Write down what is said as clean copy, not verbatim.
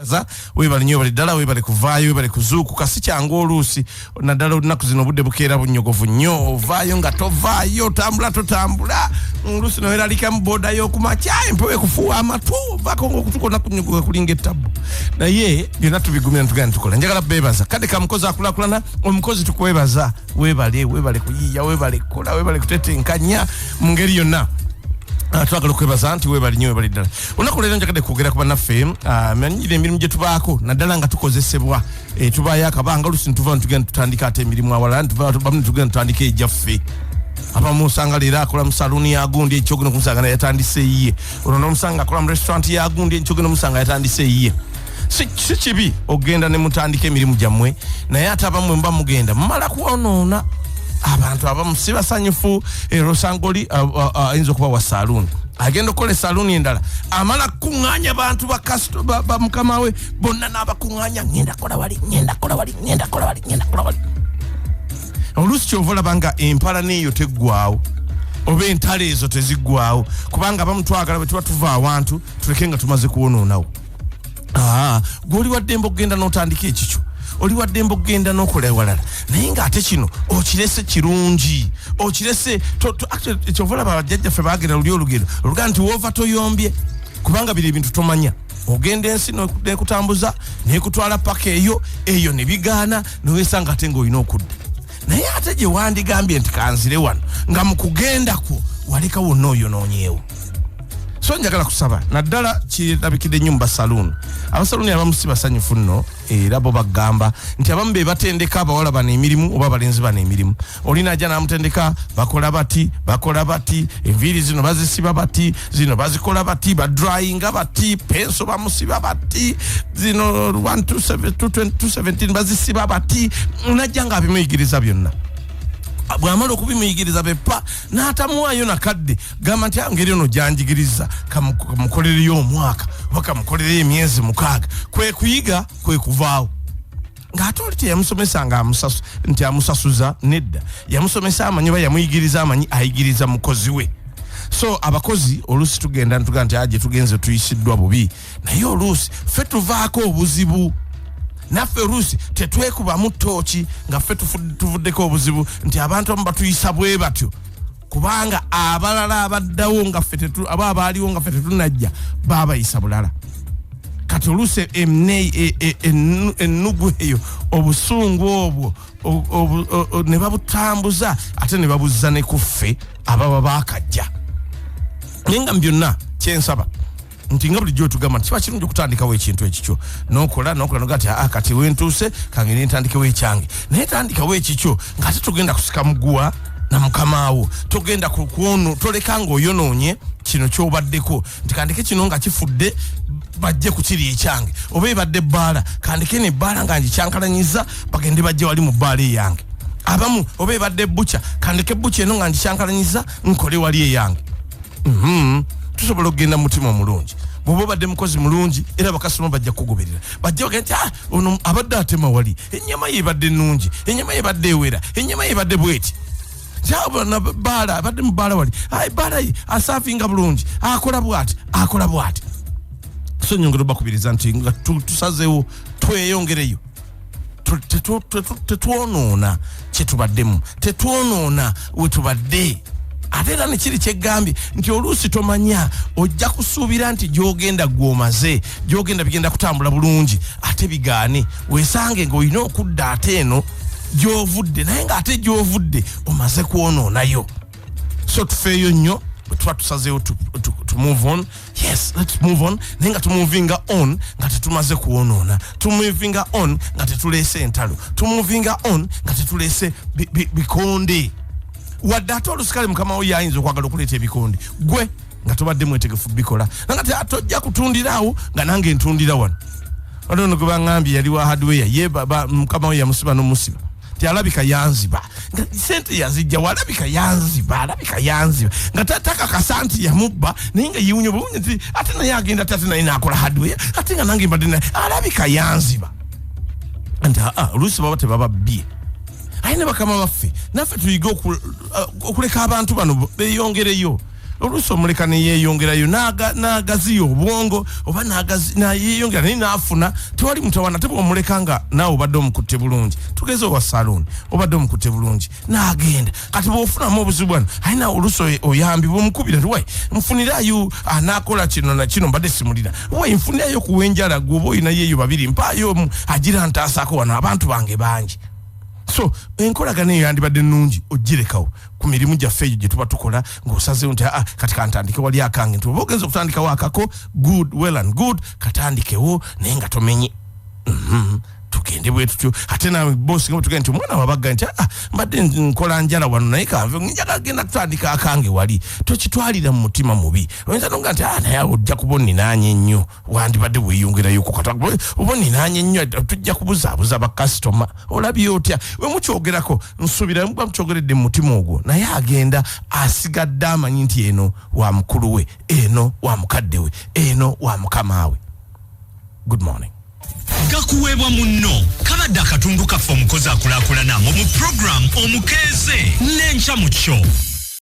Baza webale nnyo, webale ddala, webale kuvaayo, webale kuzuukuka. Si kyangu oluusi, naddala olunaku zino obudde bukeera bunnyogovu nnyo, ovaayo nga tovaayo, otambula totambula, oluusi noweralikamu booda y'okumakya, empewo ekufuuwa amatu, ovaako ngaokutuka olunaku nnyogoga kulinga ettabbu, naye byonna tubigumira ntugenda tukola. Njagala beebaza kadde ka mukozi akulakulana. Omukozi tukwebaza, webale, webale kuyiiya, webale kukola, webale kutetenkanya mu ngeri yonna. Twagala okwebaza nti webali nnyo, webali ddala. Olunaku leero njagadde kwogera ku bannaffe, manyire emirimu gye tubaako, naddala nga tukozesebwa. Tubaayo akabanga, oluusi nituva nitugenda tutandika ate emirimu awalala, bamu nitugenda tutandika egyaffe. Abamu osanga leero akola mu saluuni ya gundi, ekyogenda okumusanga naye yatandise eyiye. Olwo n'omusanga akola mu restaurant ya gundi, ekyogenda omusanga yatandise eyiye. Si kibi okugenda ne mutandika emirimu gyammwe, naye ate abammwe muba mugenda mumala kwonoona abantu. Abamu si basanyufu, era osanga oli ayinza okuba wa saluuni, agenda okukola esaluuni endala, amala kukuŋŋaanya bantu ba mukama we bonna n'abakuŋŋaanya, "Ŋŋenda kukola wali, ŋŋenda kukola wali, ŋŋenda kukola wali, ŋŋenda kukola wali." Oluusi kyova olaba nga empalana eyo teggwawo oba entalo ezo teziggwawo, kubanga abamu twagala bwe tuba tuva awantu tuleke nga tumaze kwonoonawo. Gwe oli waddembe okugenda n'otandika ekikyo, oli waddembe okugenda n'okola ewalala, naye ng'ate kino okirese kirungi, okirese. Actually, kyova olaba bajjajjaffe baagera luli olugero olugaa nti woova toyombye, kubanga biri ebintu tomanya. Ogenda ensi nekutambuza nekutwala paka eyo eyo ne bigaana, nowesanga ate ng'olina okudda, naye ate gye wandigambye nti kanzire wano, nga mu kugenda kwo waleka wonna oyonoonyeewo. So njagala kusaba, naddala kirabikidde nnyo mu basaluuni. Abasaluuni abamu si basanyufu nno, era bo bagamba nti abamu be batendeka abawala bano emirimu oba abalenzi bano emirimu. Olina ajja n'amutendeka, bakola bati, bakola bati, enviiri zino bazisiba bati, zino bazikola bati, badryinga bati, penso bamusiba bati, zino 1 217 bazisiba bati. Najja nga abimuyigiriza byonna, bw'amala okubimuyigiriza beppa n'atamuwaayo nakadde, gamba nti, "Ah, ngeri ono gyanjigiriza, kamukolereyo omwaka oba kamukolereyo emyezi 6." Kwe kuyiga kwe kuvaawo, ng'ate oli teyamusomesa nga nti amusasuza. Nedda, yamusomesa amanyi oba yamuyigiriza amanyi, ayigiriza mukozi we. So abakozi oluusi tugenda ntugaa nti aje tugenze tuyisiddwa bubi, naye oluusi ffe tuvaako obuzibu. Naffe oluusi tetwekubamu ttooki nga ffe tuvuddeko obuzibu, nti abantu abamu batuyisa bwe batyo kubanga abalala abaddawo nga ffe aba abaaliwo nga ffe tetunajja baabayisa bulala. Kati oluusi ennugu eyo, obusungu obwo ne babutambuza ate ne babuzza ne ku ffe ababa baakajja. Naye nga mu byonna kyensaba nti nga bulijjo tugamba nti kiba kirungi okutandikawo ekintu ekikyo, nokola nokola noga nti, "Ah, kati wentuuse kangende ntandikewo ekyange." Naye tandikawo ekikyo ng'ate togenda kusika muguwa na mukamaawo, togenda kwono toleka ng'oyonoonye kino kyobaddeko, nti kandike kino nga kifudde bajje ku kiri ekyange, oba ebadde ebbaala, kandike nebbaala nga ngikyankalanyiza bagende bajje wali mu bbaala eyange. Abamu oba ebadde butcher, kandike butcher eno nga ngikyankalanyiza nkole wali eyange. Tusobola okugenda mu mutima omulungi. Bw'oba obadde mukozi mulungi, era bakasitoma bajja kukugoberera, bajja bagenda nti, "Ah, ono abadde atema wali, ennyama ye ebadde nnungi, ennyama ye ebadde ewera, ennyama ye ebadde bweti." Nti, "Baala abadde mu bbaala wali, ah, ebbaala ye aservinga bulungi, akola bwati, akola bwati." So nyongera obakubiriza nti nga tusazeewo tweyongereyo, tetwonoona kyetubaddemu, tetwonoona wetubadde. Ate era nekiri kyegambye nti oluusi tomanya, ojja kusuubira nti gyogenda gwomaze, gyogenda bigenda kutambula bulungi, ate bigaane, wesange ngaolina okudda ate eno gyovudde, naye ngaate gyovudde omaze kwonoonayo. So tufeeyo nnyo bwe tuba tusazeewo to move on. Yes, let's move on, naye nga tumovinga on nga tetumaze kwonoona, tumovinga on nga tetuleese entalo, tumovinga on nga tetuleese bikonde. Wadde ate olusikale mukama wo yayinza okwagala okuleeta ebikonde, gwe nga tobadde mwetegefu bikola, nga tojja kutundira awo nga nange ntundira wano. Waliwo no gwe baŋŋambye yali wa hardware, ye mukama we yamusiba n'omusiba ti alabika yanziba, nga sente yazijja, walabika yanziba, alabika yanziba, nga takakasa nti yamubba, naye nga yewunya bulungi nti ate naye agenda ate naye nakola hardware, ate nga nange mbadde naye, alabika yanziba. Nti aa, oluusi baba tebababbye. Aye ne bakama baffe naffe tuyige okuleka abantu bano beyongereyo. Oluusi omuleka neyeyongerayo n'agaziya obwongo oba nayeyongera naye n'afuna, tewali mutawana. Te bwomuleka nga naawe obadde omukutte bulungi, tugeze owa saluuni, obadde omukutte bulungi n'agenda, kati bw'ofunamu obuzibu bwano, aye naawe oluusi oyambibwa omukubira nti, "Wai, nfunirayo anaakola kino na kino, mbadde simulira. Wai, nfunirayo kuwa enjala, gwe oba olinayo eyo babiri, mpaayo omu agira ntaasako wano, abantu bange bangi." So enkolagana eyo yandibadde nnungi ogirekawo ku mirimu gyaffe eyo gye tuba tukola, ng'osazeewo nti, "Aa, kati kantandike wali akange," nti oba ogenza okutandikawo akako, good, well and good, katandikewo naye nga tomenye. Tugende bwe tutyo. Ate nawe bosi, nga bwe tugenda nti omwana wabagga nti, "Ah, mbadde nkola njala wano, naye kanve, njagala genda kutandika akange wali," tokitwalira mu mutima mubi. Oyinza nonga nti, "Ah, naye awo ojja kuba onninaanye nnyo, wandibadde weeyongerayo ku kata oba onninaanye nnyo, tujja kubuzaabuza bakasitoma." Olabye otya? We mukyogerako, nsuubira muba mukyogeredde mu mutima ogwo, naye agenda asigadde amanyi nti eno wa mukulu we, eno wa mukadde we, eno wa mukama we. Good morning. Gakuweebwa munno kabadde akatundu kaffe omukozi akulaakulana mu puroguramu Omukeeze n'enkya mu kyo.